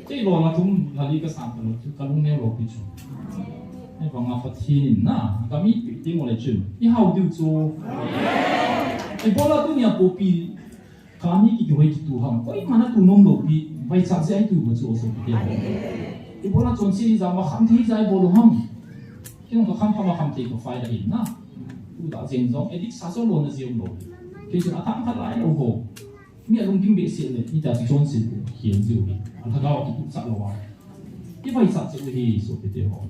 Kei lou la thum la li kasang talou chu, kalung neo lou pi chu. Ahivanga Pathen in na, kami pi ting ole chun. I hao diu chu. Ibola tunia popi Kani kiti hoi kitu ham. Koima natu nom lou pi, vaichat jeh a itu ho chu o sopite ho. Ibola chonse ija, makham thei ija ibol u ham. Kei jong kakham kha, makham thei ka fai la hin na. Tu da jeng jong, addict sa jong lona jeng lou. Kei chun athang khat lai lou ho. Mi alungding behseh le, ita chu chonse khel jiu hi. Alhagao a kitu cha lou a. Ivaichat jeh u hi sopite ho.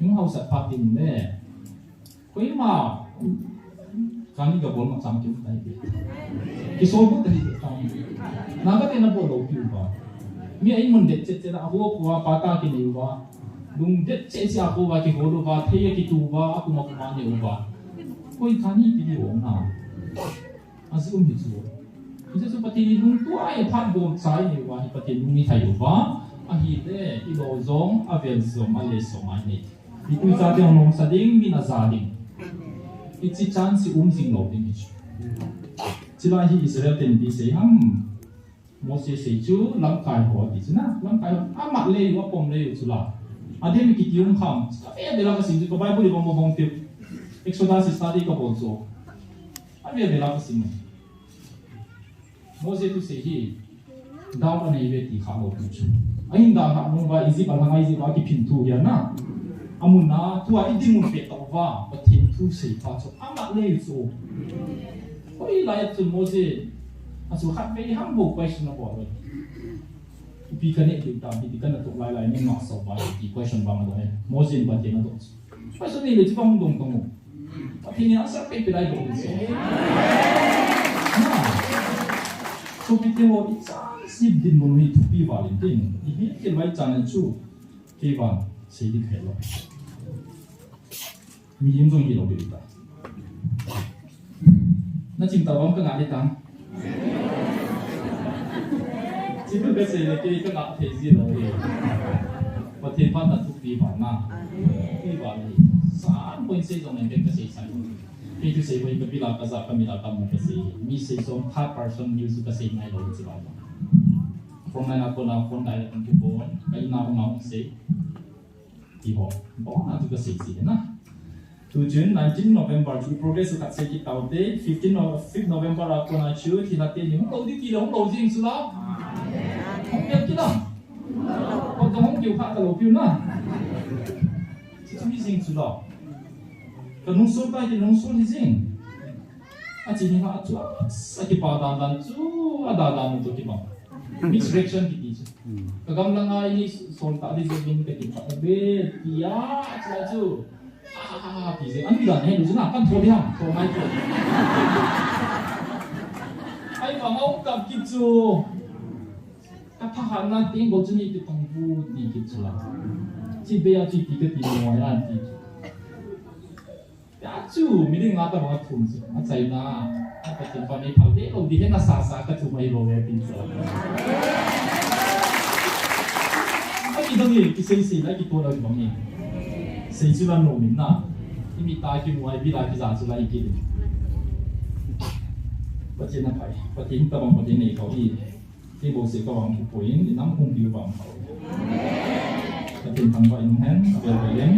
Hung haosat phat in le. Koima, kani kabol ma chang kiu tai be. Kisol bu tai be tai. Na kate nabol lou kiu ba. Mi a in mun det chet chet a ho ko a pata kinei uva. Lung det chet chet a ho va kihol uva, thei a kitu uva, akuma kuma nei uva. Koi kani pi di o na. Aji um hi chu. Hiche chu Pathen in lungtup a iphat bom chai nei uva, hi Pathen lung ithai uva. Ahile, ilou jong, avel jong, ale jong anei. Ipi chate hung nomsa ding, min aja ding. Hiche chance um jing lou ding hichu. Chulai hi Israel ten ipi sei ham. Mose sei chu lamkai ho ati chu na. Lamkai ho amat lei u, apom lei u chu la. Adem kiti um kham. Avel vel a kasim chu ka Bible i bang bang bang teu. Exodus study kabol chu. Avel vel a kasim. Mose thusei hi, dal anei ve ti kha lou pi chu. Ahin dalhah nung uva Egypt a lhang a Egypt a kiphin thu hi ana. Amun a, tua idinmun pet tauva, Pathen thusei pa chu. Amat lei chu. Hoilai a chun Mose, achu khatvei ham bou question abol uve. Ipi kanei diu tam, ipi kanatoh lai lai, nangma sou vai, ti question bang adong e. Mose in Pathen adoh chu. Question neile chu bang dong tong u. Pathen in answer peh peh lai dong u chu. Na. Sopite ho, ichan sip dinmun hi thupi val in tin. Ipi kil vai chan chu. Kei vang, sei ding kahe lou. Mihem jong hilou ding ta. Naching tauvam kangah ding tam. Chibu kasei le kei kangah thei ji lou e. Pathen phatna thupi val na. Thupi val hi. San point sei jong le kasei sai. Kei thusei boi kabil a kaja kamil a kamu kasei. Mi sei jong third person news kasei ngai lou chi val. Phone line a kona phone dial a kon kipon. Ka in a hung a hung sei. Ti ho. Bon a chu kasei ji na. Tu chun nineteen November chu progress khat sei kit taute, fifteen No-, fifth November a kona chu thilha teni hung lou ding tile hung lou jing chu la. Hung lou kit a. Kon kahung kiu kha talou piu na. Chu chu hi jing chu la. Kanungsol tai ti nungsol hi jing. Achi ni ha chu a, akipa dan dan chu, adan dan to kibang. Mixed reaction kiti chu. Ka gamlang a ini sol ta di jing kati pa be, tia, chu chu. Ah, ti jing, ani dan he, chu na, kan tho di ham, tho mai tho. Ai, ma mau kap kit chu. Ka thahatna teng bou chu ni ti tong bu, ti kit chu la. Chi be a chi ti kati mo ya, ti chu. Ya chu, midang nga tabang athum chu. Achaina, a Pathen pa nei phal deh lou ding hi nasa sa ka thum ahi bou ve tin chu. Akidang e, kisei sei la, kitoh la bang e. Sei chu la nom in na. Imit a kimu a, ibil a kija chu la ikit in. Pathen aphai, Pathen tabang Pathen nei kau hi. Kei bou sei kavang kipui in, inam hung piu vang kau. Pathen thangvah in um hen, avel vel in.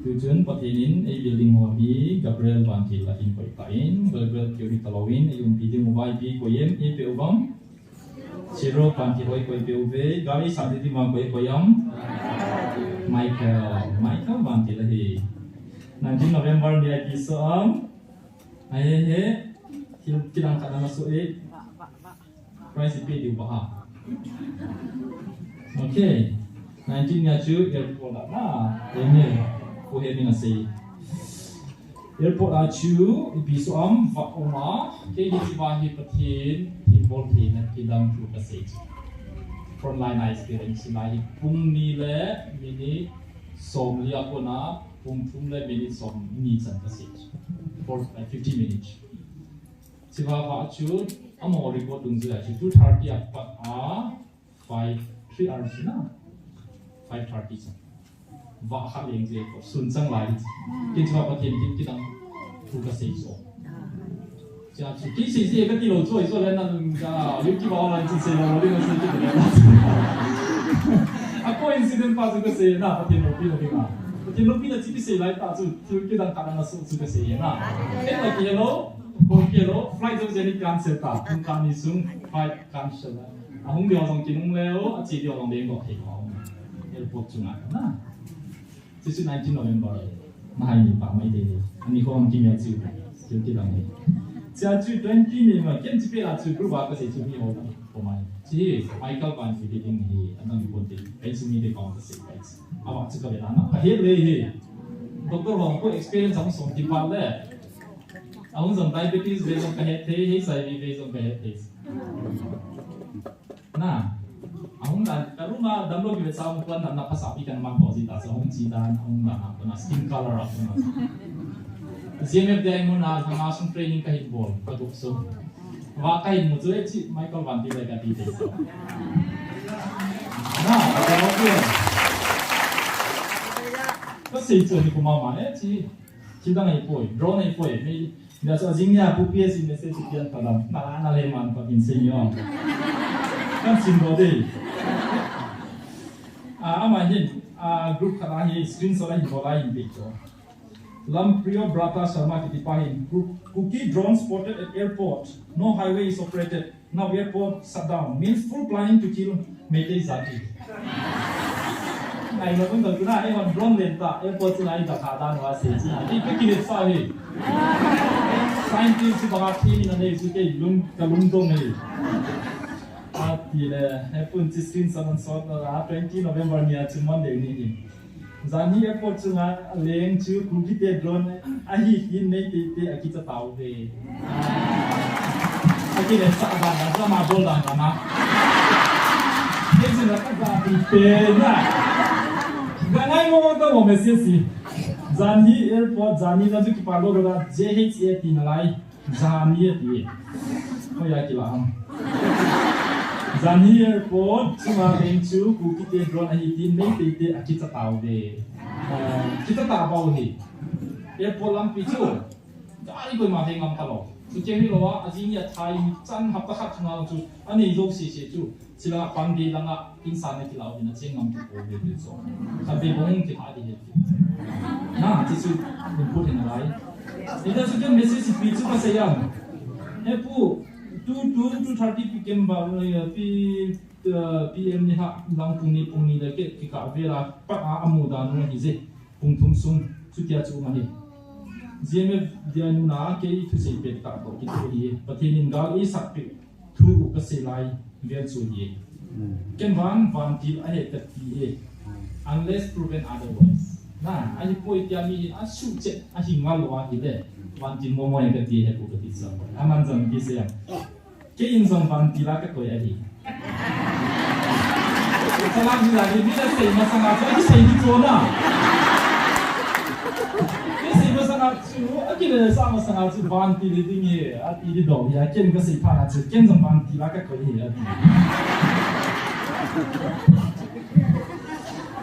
Tuchun Pathen in ei building ho hi Gabriel Vantil ahin koi tan, Gabriel keu hi talou in, ei umpi ding uva ipi koi em, ei pe u vang. Chiro Vantil hoi koi pe uve, gari sang ding vang koi koi am. Michael, Michael Vantil ahi. Nineteen November ni ipi so am. Ahe he, thil kidang khat ana so e. Prize ipi diu ba ha. Okay. Nineteen nia chu airport a na. Enge. Pu he mina sei. Airport a chu ipi so am va oma. Kei hi chi va hi Pathen thil bol thei na kidang thu ka sei chu. Frontline a experience lai hi pung ni le minute som li a kona pung thum le minute som ni chan ka sei chu. For like fifty minutes. Chiva va chu, amo record dung chu, chu two thirty a pat a, five, three hours na, five thirty chu. Va kha leng je ko, sun chang lai. Kin chiva Pathen kin kidang, thu ka sei so. Cha chu, ki sei sei ka ti lo chu, so le na, ka, yu ki ba online chu sei lo, lo, lo, sei ki ba. A coincident pa chu ka sei na, Pathen lo pi lo pi na. Pathen lo pi na chi ki sei lai ta chu, thu kidang ka na so chu ka sei na. Ken la ki hello. Okay lo, flight jong jeni cancel ta, kum khat ni sung flight cancel a. Ahung diu jong kinung leo, ache diu jong deng ko thei ko. Airport chunga na. Chuchu nineteen November. Na hai ni pa mai de. Ani ko am kimya chu. Chu kidang ni. Cha chu twenty ni ma, ken chi pe la chu group a ka sei chu mi ho ko mai. Chi Michael Van Fitting hi, anang ko te. Pen su mi de ko ka sei kai. Awa chu ka be na na. Ka he le hi. Doctor Hong ko experience ang som ti pa le. Ahung jong diabetes ve jong ka het thei, H I V ve jong ka het thei. Na, ahung dan, ka room a damlou kive sa ahung kuan dan na pasa pi kan mang to ji ta, so ahung chi dan, ahung dan, ahung na skin color, ahung na. G M F Diamond a, hama sung training ka hin bol, ka duk sung. Va ka hin mu chu e chi, Michael Van Til ka ti te so. Na, ka duk sung. Ka sei chu ni kuma ma e chi. Thil dang ahipoi, drone ahipoi. Mi, mi a chu ajing nia pu P S in message pian ta dam. Na, na le man pa in sei nyo. Kan sim do de. Ah, ama hin, ah, group khat a hi screenshot a hin bol a hin pe to. Lampriyo Brata Sharma kiti pa hin, Ku-, Kuki drone spotted at airport. No highway is operated. Now airport shut down means full planning to kill Meitei jati. Ngai lo pun to tuna, eh, drone len ta, airport chu lai ta kha dan wa se chi. Ti pe ki le sa hi. Scientist chu ba thi ni na nei chu kei lung, ka lungdong hi. Ati le, he pun chi screenshot, shot na, twenty November ni a chu Monday ni hi. Janhi airport chunga leng chu Kuki te drone ahi tin Meitei te akicha tauve. Aki le sa ba na sa ma bol dan na. Ke chu na ka ba ti pe na. Ga ngai mo mo ta mo message si. Janhi airport, Janhi na chu ki pa lo da J H A ti na lai. Janhi ati. Hoiya kila ham. Janhi airport chunga leng chu Kuki te drone ahi tin Meitei te akicha tauve. Ah, kicha ta bou hi. Airport lampi chu. Gari koima he ngam ta lou. Chu ke hi lou a, ajing nia thai chan hapta khat chunga chu. Ani jo si si chu. Sila pang di langa insan ne kila uvin a cheng ngam tu ko ve ve so. Khat ve bong ki ha di he. Na, chi chu input hin lai. Ida chu ken message pi chu ka sei am. He pu, two, two, two thirty P M ba, eh, P, eh, P M ni ha, lang pung ni, pung ni le ke, ki ka ve la, pa a amu da nu hi je. Pung thum sung, chu tia chu ma hi. G M F dia nu na ke i thu sei pe ta ko ki thu hi. Pathen in gal i sak pe. Thu u ka sei lai vel chu hi. Hmm. Ken van, van til a he ka ti e. Unless proven otherwise. Na, a hi poi tia mi hi a su che, a hi ngal lo a hi le. Van til mo mo he ka ti he ko ka ti sa. A man jam ki sei am. Ke in jong van til a ka koi a hi. Sa la hi la hi mi la sei ma sa ma chu, a ki sei hi chu na. Ke sei ma sa ma chu, a ki le sa ma sa ma chu van til ding e. A ti di dong ya, ken ka sei pha na chu, ken jong van til a ka koi hi, a ti.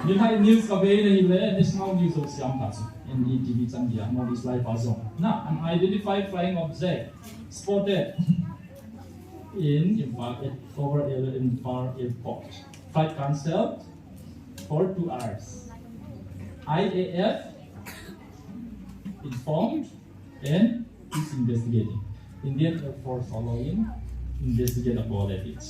Ni hai news ka ve na hi le, national news of Siam ta chu. N D T V chan dia, North East Live a jong. Na, unidentified flying object spotted in Imphal, over Imphal airport. Flight cancelled for two hours. I A F informed and is investigating. Indian Air Force following, investigate about it.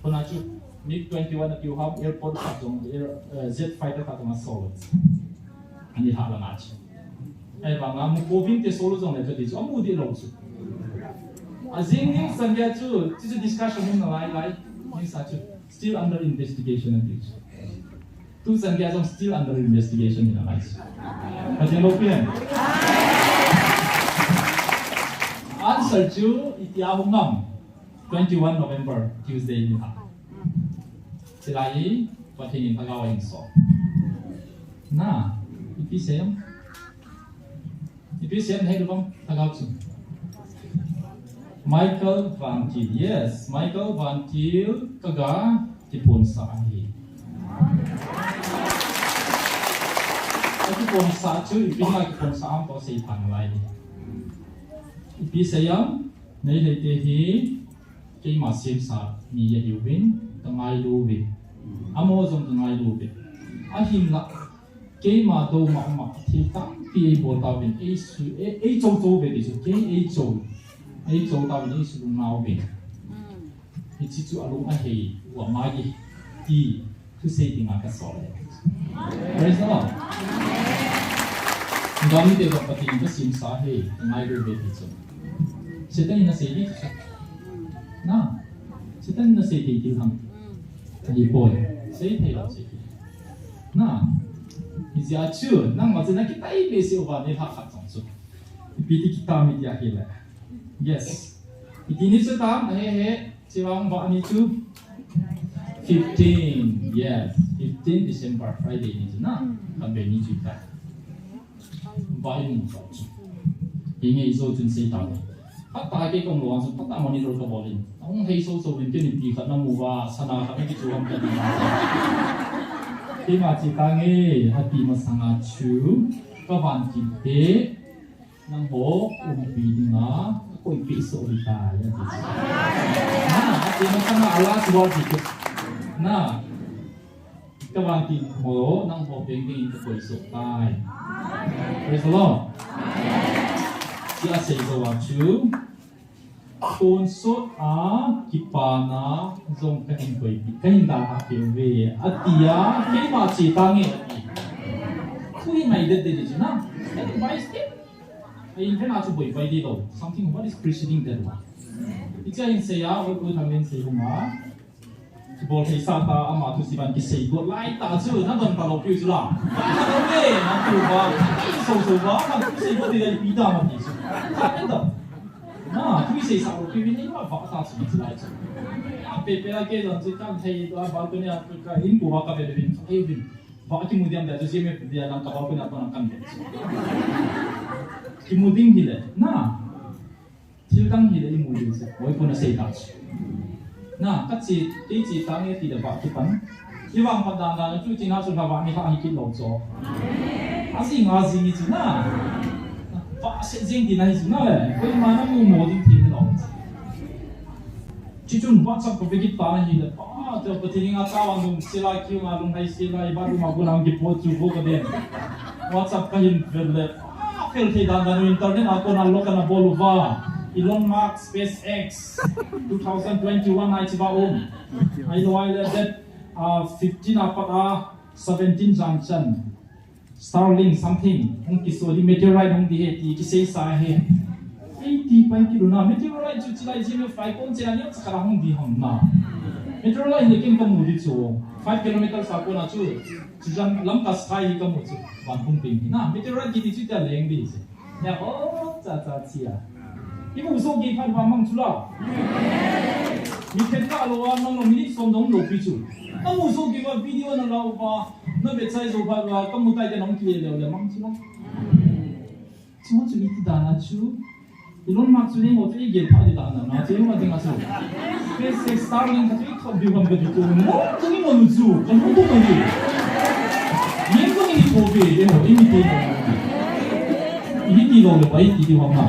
Kona chu, MiG twenty-one a tiu ham airport khat jong, air, eh, jet fighter khat jong a sol. Ani ha la na chu. Ahivanga mu kovin te sol jong le ka ti chu, amu di lou chu. Ajing ning chan gei chu, chu chu discussion hung nalai lai. Ning sa chu, still under investigation ati chu. Tu chan gei jong still under investigation hi nalai chu. Ka jing lo pian. Answer chu, itia hung ngam. Twenty-one November, Tuesday ni ha. Chulai, Pathen in lhagao ahin so. Na, ipi sei em? Ipi sei em, hei lou vang, lhagao chu. Michael Van Til, yes, Michael Van Til, kaga, kiphonsah ahi. Akiphonsah chu, ipi dinga kiphonsah ham toh sei pha nalai. Ipi sei em, Meitei te hi, keima semsa mi ahiuvin, ka ngailu uve. Amaho jong ka ngailu uve. Ahinla, keima dou mama, thil tampi eibol tauvin, eisu, ei, eichou chou uve ti chu, kei eichou, eichou tauvin, eisu lung nauve. Hiche chu alung ahei, uva magi, ti, thusei dinga kasol e. Praise the Lord. Gam te ba Pathen in kasemsa ahi, ka ngailu uve ti chu. Satan in asei di chu. Na, Satan in asei thei thil ham. Ahipoi, sei thei lou sei thei. Na, hijeh a chu, nangma chu nakitai behseh uva nilhah khat jong chu. Ipi ti kitam iti ahile. Yes. Iti ni chu tam, ahe he. Chevang ba ni chu. Fifteen. Yes. Fifteen December, Friday ni chu na. Khatvei ni chu ta. Ba in ba chu. Hinge ijo chun sei ta. Phatah kei kong lou a chu phatah monitor kabol in. Hung hei so so in kei in ipi khat namu uva, sana khat nakichu ham kati. Keima che tange, ati masanga chu. Ka vantil te. Nangho umpi dinga, kakoipeh soh hitai, ati. Na, ati masanga a last word hi. Na, ka vantil ho, nangho peng dingin kakoi soh tai. Praise the Lord. Ti asei jou a chu. Tonsot a kipana jong kahin koipeh, kahin dalha kei uve. Ati a, keima che tange ati. Thu hi ngai det det chu na. Step by step. Ahin ven a chu boipai di lou. Something, what is preceding that one? Hiche a hin sei a, oi, oi, thang len sei hung a. Kibol thei sa ta, ama thusim a kisei got lai ta chu, nadon ta lou piu chu la. Ba ta lou ve, na tu ba. Ei so so ba, na thusei got di lai pi ta ma ti chu. Ka pen ta. Na, thusei sa lou piu ni ma ba ta chu ti lai chu. A pe pe la ke don chu kan thei to a ba ko ni a ka in ko ba ka ve ve vin. Ei vin. Ba kimu diam da chu si me dia lang ka ba ko na ko na kan ve. Kimu ding hi le. Na. Thil dang hile imu diu chu, Baibol in asei ta chu. Na, kache, kei che tange ti le vah kipan. Ivang phat dan dan chu tina chu lha vah ni kha hi kit lou chu. Ajing ajing hi chu na. Vah se jing tina hi chu na le. Koima namu mo ding ti lou. Chuchun WhatsApp ko pe kit ta na hile. Pa, te Pathen in atao a nung sila kiu ma lung hai sila i ba lu ma bu lang ki po chu ko ka den. WhatsApp kahin vel le. Fel thei dan dan u internet a kona log on abol uva. Elon Musk, SpaceX, two thousand twenty-one a ichi va um. Ahilou ahile date, ah, fifteen a pat a seventeen jan chan. Starlink something. Hung kiso di meteorite hung di he ti kisei sa he. Ei ti pai kilou na. Meteorite chu chilai jim e fai kon chena ni cha kara hung di ham na. Meteorite le ken kamu di chu. Five kilometers a kona chu. Chujan lam ka sky hi kamu chu. Van hung ping hi na. Meteorite kiti chu tia leng di chu. Ya, oh, cha, cha, chia. Imu so ki phat ba mang chu la. Mi phet ka lo wa nang lo minute som dong lo pi chu. Kamu so ki ba video na la ba. Na be chai zo ba ba kamu tai te nong ki le le mang chu la. Chu chu ni ti da na chu. Elon Musk chu ni mo chu i gel pha di da na na chu ma ding a chu. SpaceX Starlink ka chu i thot bi bam ka di chu. Mo chu ni mo lu chu. Ka lu ko ni. Ni ko ni ko be de ho i mi te. I ni ti lo le ba i ti di wa ma.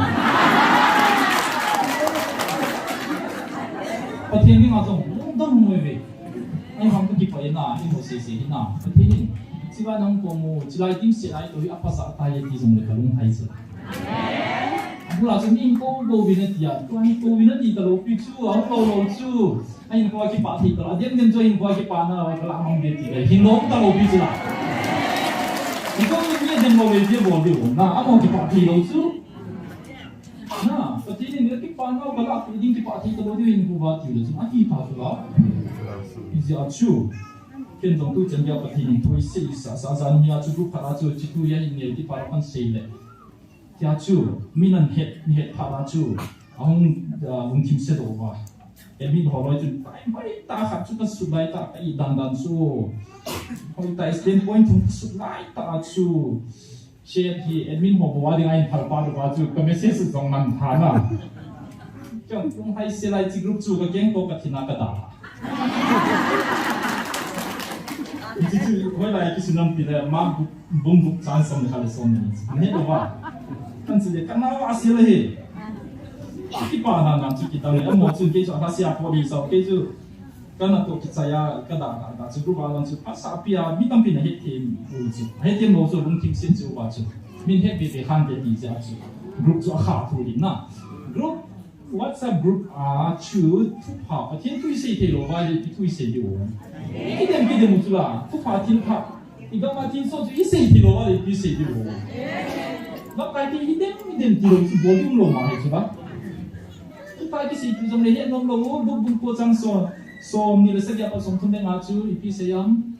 Pathen ni ma chu dong mo ve. Ahivang ka kipah e na, i mo sei sei hi na. Pathen in, chiva nang ko mu, chilai tim se ai to hi apa sa ta ye ti jong le ka lung hai se. Bula chu ni ko ko vin a ti a, ko ni ko vin a ti ta lo pi chu, a lo lo chu. Ahin ko kipah thei ta lo, a dem dem chu ahin ko kipah na, ka la mang de ti le, hin lo ta lo pi chu la. Ni ko ni dem lo ve ti bol de na, a ko kipah thei lo chu. Na, Pathen in ka kipah Panau kala pi ding kipa thei talou diu hin kuva tiu le chun, akipah chu la. Ijeh a chu. Ken jong tuchan geiya Pathen in thu isei sasa jan hia chu group khat a chu chitu ya hin neo ti pa kan sei le. Tia chu, min ahet, mi het phat a chu, ahung, ah, lungthim se doh uva. Admin ho loi chun, pai, pai, ta khat chu ka sut lai ta, ka i dan dan chu. Hoi ta, stand point thum ka sut lai ta chu. Chat hi admin ho bou a ding a in phal pa doh a chu, ka message jong man tha na. Chang, tung hai se lai chi group chu, ka keng to ka thina ka da. Chi chu, hoi lai ki sunam ti le, ma group Bung group chan som le khat le som ni. Ahe lo va. Kan si le kan na va si le he. Kipa na na chu kita le mo chu kei chu ha sia po ni so kei chu. Kan na to ki cha ya ka da da da chu group a lang chu pa sa pi a mi tam pi na he them u chu. He them lo chu lung thim sin chu va chu. Min he be be khan be ti ja chu. Group chu a kha thu din na. Group WhatsApp group a chu thupha, Pathen thu isei thei lou va le ipi thu isei diu. Kidem kidem u chu la, thupha thilpha. I gam a thil soh chu isei thei lou va le ipi isei diu. Lamkai te idem idem ti lou chu bol ding lou ma he chu la. Thupha kisei tu jong le he nom lou, Luke bung ko chang som, som ni le sagi a pat som thum le nga chu ipi sei am.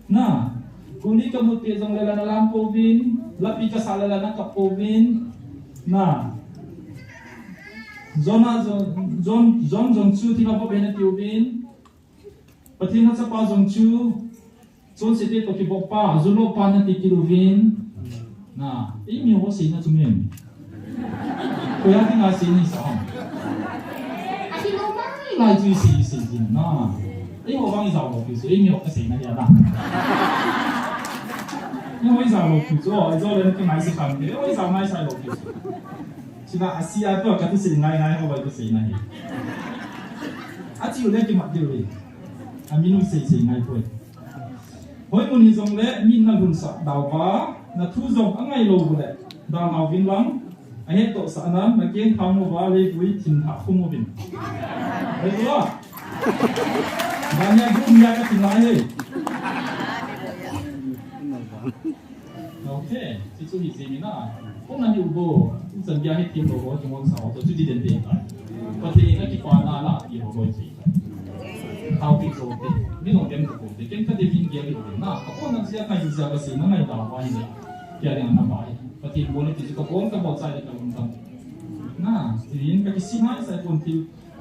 Na, kuli ka mut peh jong le la na lam pouvin, lapi ka sah le la na kap pouvin. Na, Jonah jong, Jon, Jon jong chu thina bop e na tiuvin. Pathen na chapa jong chu, chonse te to kibop pa, jun lou pa na ti kit uvin. Na, eimi ho seina chu min. Koiya dinga sei ni sa ham. Ahi lou lai lai chu isei, isei jin na. Eiho vang ijao lou pi chu, eimi ho ka seina dia na. Eiho ijao lou pi chu, ijao le na ka ngai sa kan, eiho ijao ngai sa lou pi chu. Chuna asia to ka tu sei ngai ngai ho vai ka seina hi. Achi u le kimat diu hi. Amin u sei sei ngai poi. Hoi mun hi jong le, mi na lhunsah dau va, na thu jong angai lou u le, dau nau vin lang, ahet toh sah nan, na keng kham u va, le vui thin thah khum u vin. Hoi tua. Dania gum ya ka thin lai he. Okay, chu chu hi jing in a. Kong na hi u bo, u chan geiya hi thim lo ho, chu mon sa ho, chu chu di den den ta. Pathen in a kipana la, ti ho loi chi. Thao pi zo te, mi nong dem ko te, ken ka de min gel lo na. Ka pon na sia ka yu sia ka si na ngai da wa ni. Kia le na ba. Pathen bo le ti ka pon ka bo chai le ka lung tam. Na, ti in ka ki si ngai sai pon ti.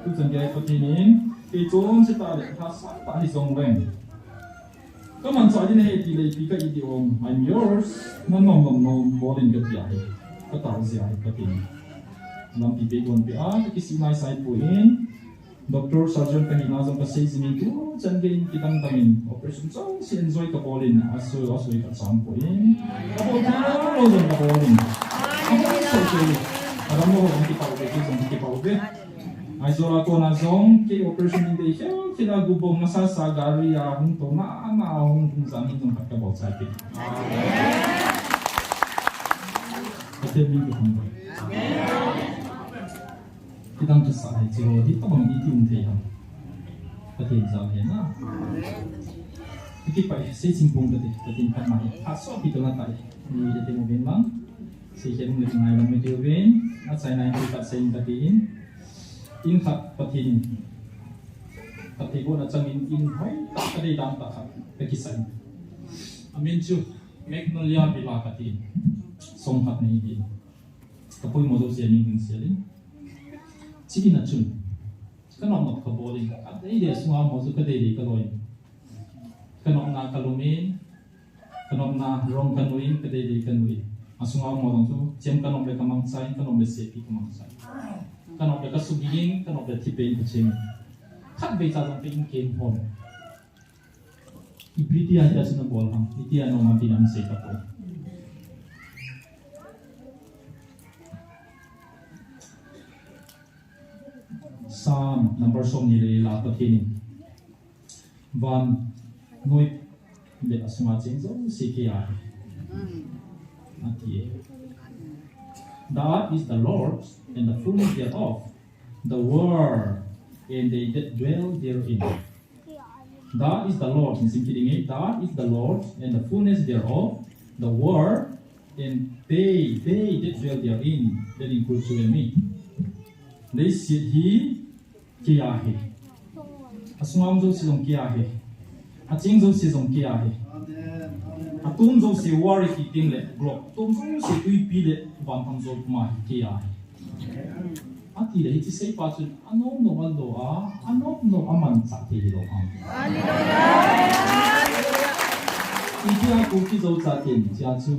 Tu chan geiya Pathen in, ke chonse ta le, ha sa ta hi jong leng. Ka manchah ding ahi ti le ipi ka i di om, I'm yours. Na nom nom nom bol in ka ti ahi. Ka tao jia ahi ka ti. Lampi pe gon pe a, ka kisih nai sai poi. Doctor, surgeon ka hina jong ka sei jing in tu chan gei in kidang dang in operation chom se enjoy ka bol in, a soi, a soi ka cham poi. Ka bol ta lo jong ka bol in. Ka bol so so. Ka dam lo jong ki pau ve, ki jong ki pau ve. Aizawl a kona jong, kei operation in dei khel khel a gubom masa sa gari a hung to na na hung hung jang in jong khat ka bol chai kit. Pathen min ka hung bol. Kidang ka sa hai chi ho, hi tabang i ti um thei ham. Pathen jal hen na. Ki pai sei ching pung ka ti, Pathen ka ma hi. Ha so ki to na tai. Ni de te mo bin lang. Sei khel um le ngai lang me ti uvin. A chai nai ki ka sei in ka ti in. In khat Pathen in, Pathen kona chang in, in hoi ta ka dei dan ta khat ka kisai. Amin chu, Magnolia Villa ka ti in. Song khat nei di. Ka poimo jouse a min ding sia ding. Chi in a chun. Ka nop nop ka bol in. Ka dei dei sunga mo chu ka dei dei ka loi. Ka nopna ka lum in. Ka nopna rong ka nui in, ka dei dei ka nui. A sunga mo jong chu, chem ka nop le ka mangcha in, ka nop le sepi ka mangcha in. Ka nop le ka suging in, ka nop le thipe in ka chem in. Khatvei cha jong ka in kem hon. Ipi tia tia chu na bol ham, itia noma pi lam sei ka poi. Psalm number som ni le la Pathen in. Van noi le a sunga cheng jouse kei a hi. Ati e. The earth is the Lord's and the fullness thereof, the world and they that dwell therein. The earth is the Lord's, in Sinki ding e, the earth is the Lord's and the fullness thereof, the world and they, they that dwell therein. That includes you and me. Leiset hi kei a ahi. Asunga um jouse jong kei a ahi. Aching jouse jong kei a ahi. Atom jouse worry kiti le globe, atom jouse twipi le van tam jol puma hi kei a ahi. Ati le hiche seipa chun anom nom a lo a, anom nom a manchah thei hilou ham. Itia Kuki Zo chaten hichea chu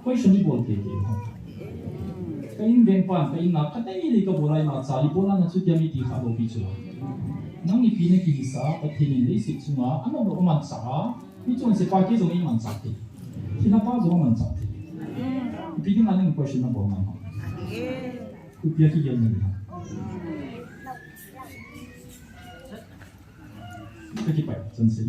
question ibol thei thei ham. Ka in veng pan, ka in na, ka daily ka bol a imacha, ibol a na chu tia mi ti kha lou pi chu. Nang ipi na kihisah a, Pathen in leiset chunga anom nom a manchah a, mi chonse pa kei jong eimanchah thei. Thina pa jong amanchah thei. Ipi dinga nang question nabol ngai ham. Ipi a kigel na ding ham. Ka kipah, chonse.